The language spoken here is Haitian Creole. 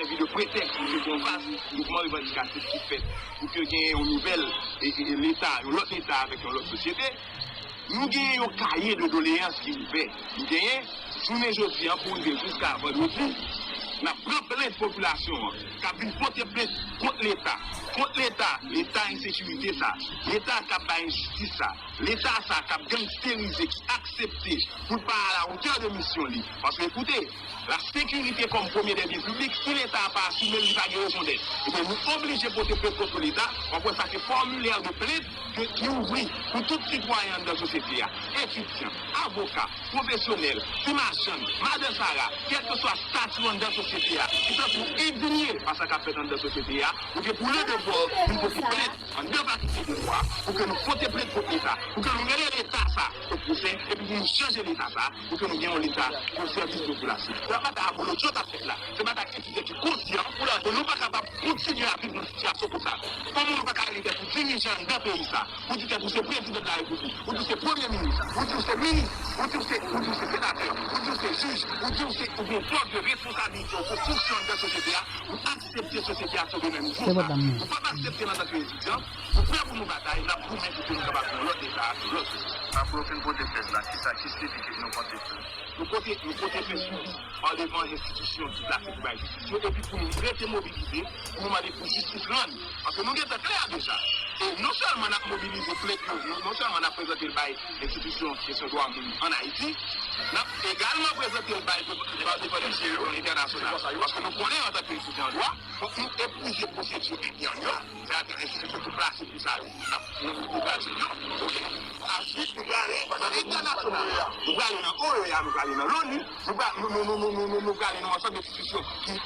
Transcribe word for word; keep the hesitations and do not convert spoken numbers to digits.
sèvi de pretèks pou ke gen yon vas mouvman revandikatif ki fèt, pou ke gen yon nouvèl e, e, e Leta, yon lòt Leta avèk yon lòt sosyete. Nou gen yon kaye de doleyans ki ouvè. Nou genyen jounen jodi an pou rive jiska vandredi, n ap pran plent popilasyon an k ap vin pote plent kont Leta, kont Leta, Leta ensekirite sa, Leta k ap bay enjistis sa, Leta sa k ap gangsterize, ki aksepte pou l pa alawotè de misyon li. Paske ekoute, la sekirite kòm premye dè byen piblik, si Leta pa asime l, li pa gen rezon dèt. Ebyen, nou oblije pote plent kont Leta. W ap wè sa se fòmilè de plent ke, ki ouvri pou tout sitwayen anndan sosyete a, etidyan, avoka, pwofesyonèl, ti machann, madan sara, kèlkeswa stati w anndan sosyete a, ki santi w endinye pa sa k ap fèt anndan sosyete a, ou gen pou le devwa vin pote plent anndan fakilte de dwa, pou ke nou pote plent kont Leta, pou ke nou rele Leta sa opresan, epi pou nou chanje Leta sa, pou ke nou gen yon Leta ki o sèvis popilasyon. Se pa batay abolotcho t ap fèt la. Se batay etidyan ki konsyan pou lè ke nou pa kapab kontinye ap viv nan sitiyasyon konsa. Kòman nou pa ka rele tèt ou dirijan anndan peyi sa, ou di tèt ou se prezidan de la repiblik, ou di w se premye minis, ou di w se minis, ou di w se, ou di w se senatè, ou di w se jij, ou di w se, ou gen pòz de responsablite, ou gen fonksyon anndan sosyete a, ou aksepte sosyete a tonbe nan nivo sa. Ou p ap aksepte l antanke etidyan, nou prè pou nou batay, n ap goumen pou ke nou kapab gen yon lòt Leta, yon lòt sosyete. Apre w fin pote plent la, kisa, ki seri de kèk nou pote plent? Nou pote, nou pote plent sou li andevan enstitisyon ki plase pou bay jistis yo, epi pou nou rete mobilize, pou nou mande pou jistis rann. Paske nou gentan klè deja. E non sèlman n ap mobilize plent yo, non, non sèlman n ap prezante l bay enstitisyon kesyon dwa moun ann Ayiti, n ap egalman prezante l bay depa-, bay defann yo entènasyonal. Paske nou konnen antanke etidyan an dwa, fòk nou epwize pwosediri entèn yo, se atravè enstitisyon ki plase pou sa yo. N ap, nou, nou pral jwenn yo. Oke. Ansuit, nou prale nan entènasyonal la. Nou prale nan O E A, nou prale nan loni, nou pra-, nou, nou prale nan ansanm enstitisyon ki